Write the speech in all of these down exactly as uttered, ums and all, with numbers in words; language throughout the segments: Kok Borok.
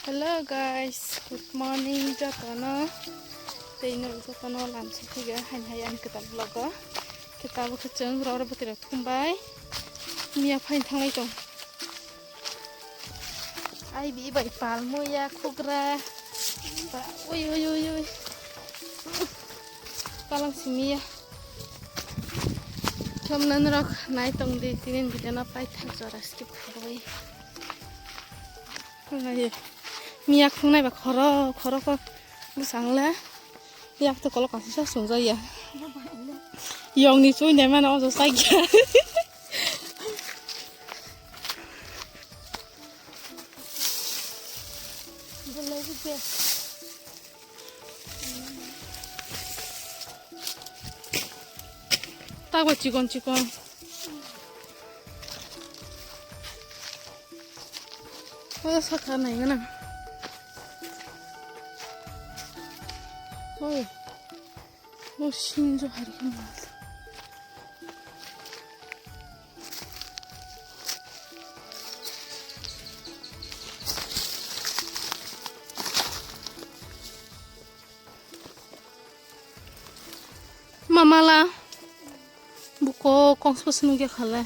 Hello guys, good morning jotono. Tei no jotono lamsa phiga hain hai ani kwtal vlog o. Khe tabuk khe chwng roro bwtwi rok thumbai. Miya phain thanglai tong. Ai bi bai pal muya khugra. Ba, ui, ui, ui, ui. Palang simi ya. Thumna norok nai tong di, tini video no paithak jora skip khabai. Ngai, miya khungnai ba khoro, khoro ko bwsang le. Yak to kolok kaisa sa sungja ya. Yong ni chui ne mana ojo sai ya. Tabo chikon chikon. Oda saka nai gana. Oi. No sinjo hari khe mas. Mamala buko kongsbo sinugya khale.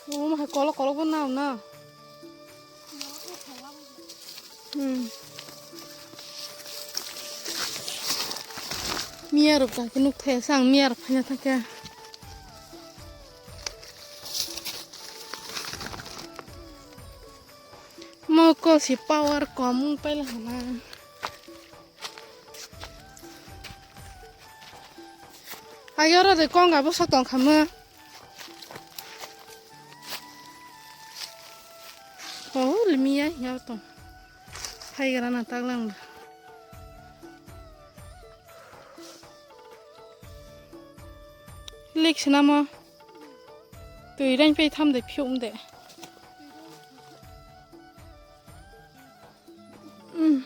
Omo hai kolok kolok bo nang na. Hmm. Miya rok kha khe nuk thaya sang miya rok phaina thangkhe. Mokol si power kom wng paila hana. Ayoro de kong abo sa tong kha mo. Oh, limiya ya tong. Hai gara na taglang da. Lik sinamo. Twi rang pe tham de phium de. Mm.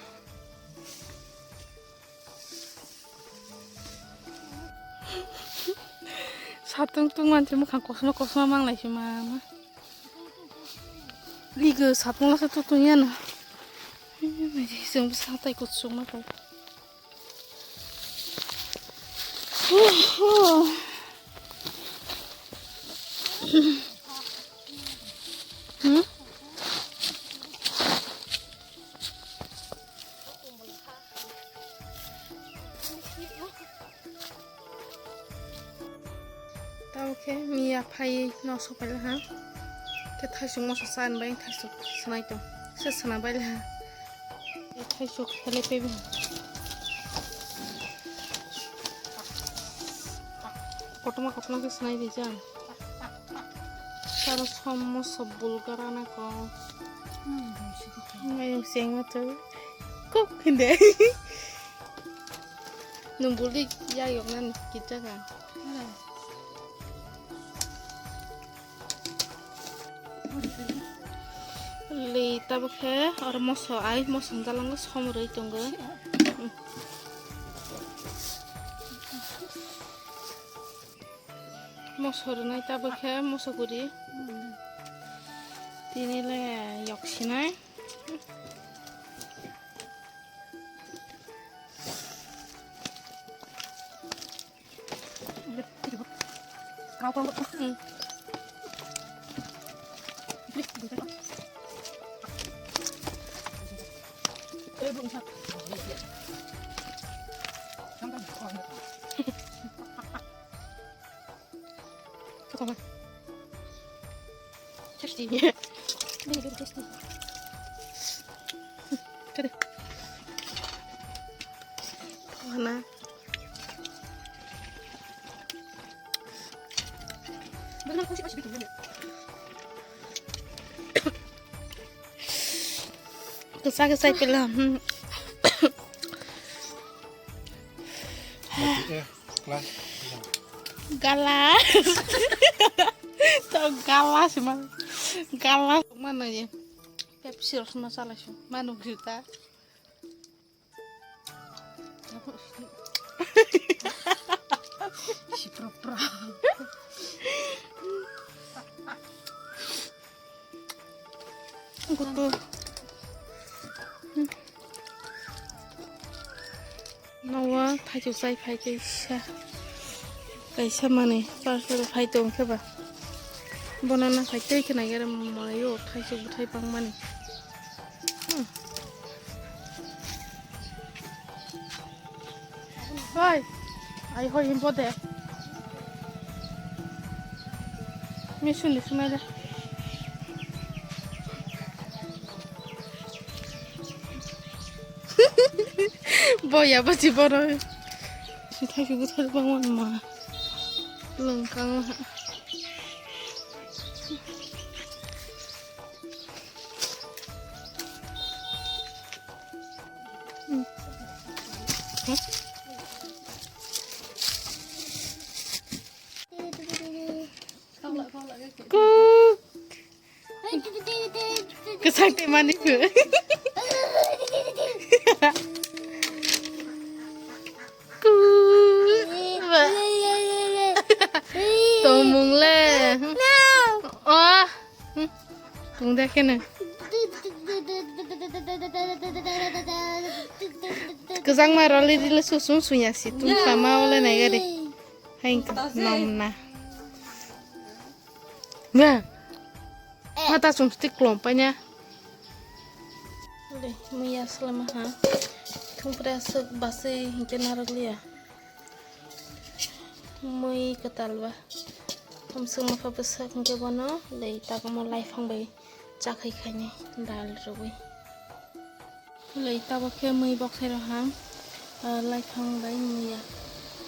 Satung tung manse mukhang kosom kosom manglai si mama. Ligo satung lasa tutung yana. Sung satai kutsung matai. Hmm? Tamo khe miya phai no sopai laha. Khe thaisuk moso chan bai thaisuk swnai tong. Se swnam bai laha. Thaisuk hele pe bi. Kotorma kotorma khe swnai di jang. Saro som moso bulgar ana ko. Ngai seng ma tu. Kok khinde. Nung buldi ya yok nan kita kan. Li tabuk khe oro moso ai moso jalango som rwi tongo. Moso rwnai tabuk khe moso guri. Tini le yok sinai. Tasty. Very, very tasty. Kada. Mana? Belum kau sih masih bikin dulu. Kesa kesa pela. Hmm. Lagi, eh, kelas. Galas. To galas man. Galas mana ye? Pepsi rok ma salai su. Manuk juta. Tabuk sini. Gutu. Nogo thaichuk chai phai kaisa. Kaisa manwi parcel phai tong khe ba. Bono na phai tei khna gere mayo thaichuk bwthai bangmani. Hmm. Hoi, ai hoi himpo de. Misun di sumai de. Boya bo si bono. Si thai si guthar bang wan ma. Lengkang ha. Kuk. Kwchang twi mani khe. Kuk. Tongmung le. Oh. Tungda khe no. Kwchangma rwlwi rwlwi susung sunya si tungkha ma wle nai gari. Hai wngkha nom na. Ba. Mata sung stick klom panya. Le, muya selama ha. Thungpra suk basui hinkhe narwk liya. Mui kwtal ba. Hamsung mokha bwsak hinkhe bono lei tagomo laiphang bai chakhai khainai dal rwgwi. Lei tabok khe mui boksai rok ham, ah, laiphang bai muya.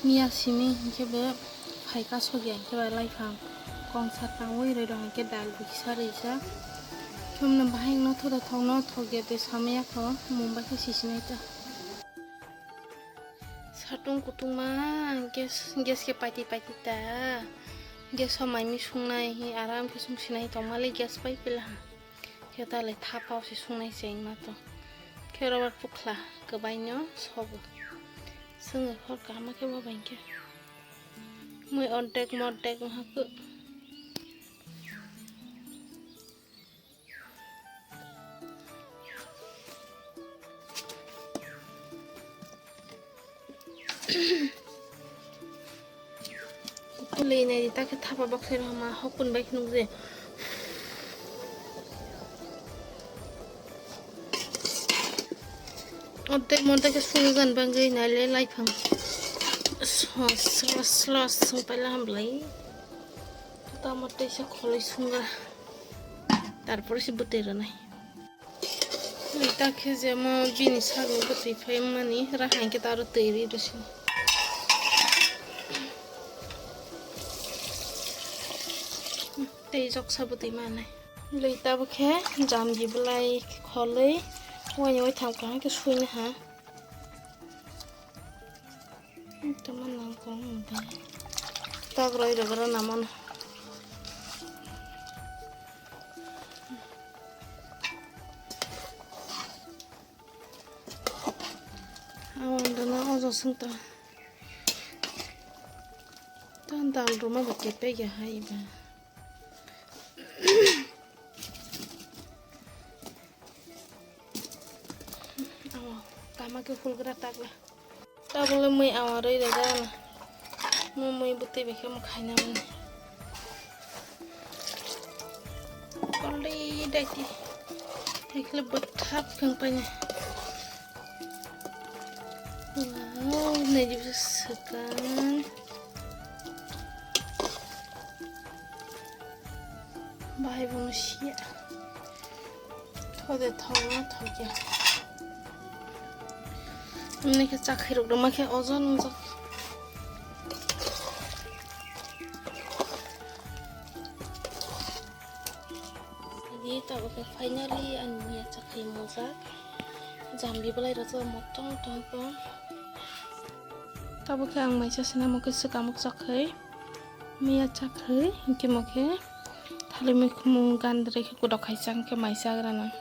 Miya simi hinkhe bo phai kasok ya hinkhe ba laiphang kongsa tangwi rwi rok hinkhe dal bwkisa rwi sa. Thumno bahai no thoda thok no thok ya tei samaya kho mung bai khe sisinai ta. Satung kutung ma gas, gas khe paiti paiti ta. Gas o mai mi sungnai hi aram khe sung sinai tong mali gas pai pila ha. Khe ta le thapao se sungnai se wngma to. Khe rubber pukhla kwbai no sobo. Swngo hor kaham khe bo bai khe. Mui ordek mordek wngha khe. Kului nai di, ta khe thapa boksai rok ma hokun bai khwnuk je. Ordek mordek khe sungwi gan bangwi nai le laiphang. Slos, slos, slos, sung paila hamblai. Tamo teisa kholoi sungra. Tarpore se bwtwi rwnai. Lei ta khe jemo bini sagwi bwtwi phai mani, ra hai khe ta aro twi ri rw sini. Tei joksa bwtwi manai. Lei ta bo khe jamji bwlai kholoi, waini waitham kaham khe suina ha. Tama nang kong hwnkhe. Takroi rwgra namano. Awan dana ojo sung ta. Ta dal rwma bo kepek ya hai ba. Awa, kama khe hulgra takla. Tabole mui awa rwi rega na. Mo mui bwtwi bai khe mo khaina mani. Already daiti. Ekhle bwthap khang paina. Wow, naidi bwsa swkang. Bahai bono siya. Thode thokno thokya. Nini khe chakhirok rwma khe ojon wngjak. Di tabuk khe finally ani miya chakhai mojak. Jambi belai rok motong tong tong. Tabuk khe ang maisa sina mokhe swkamuk chakhai. Miya chakhai hinkhe mokhe thali mikhumu gandre khe kutok khaisa hinkhe maisa agrana.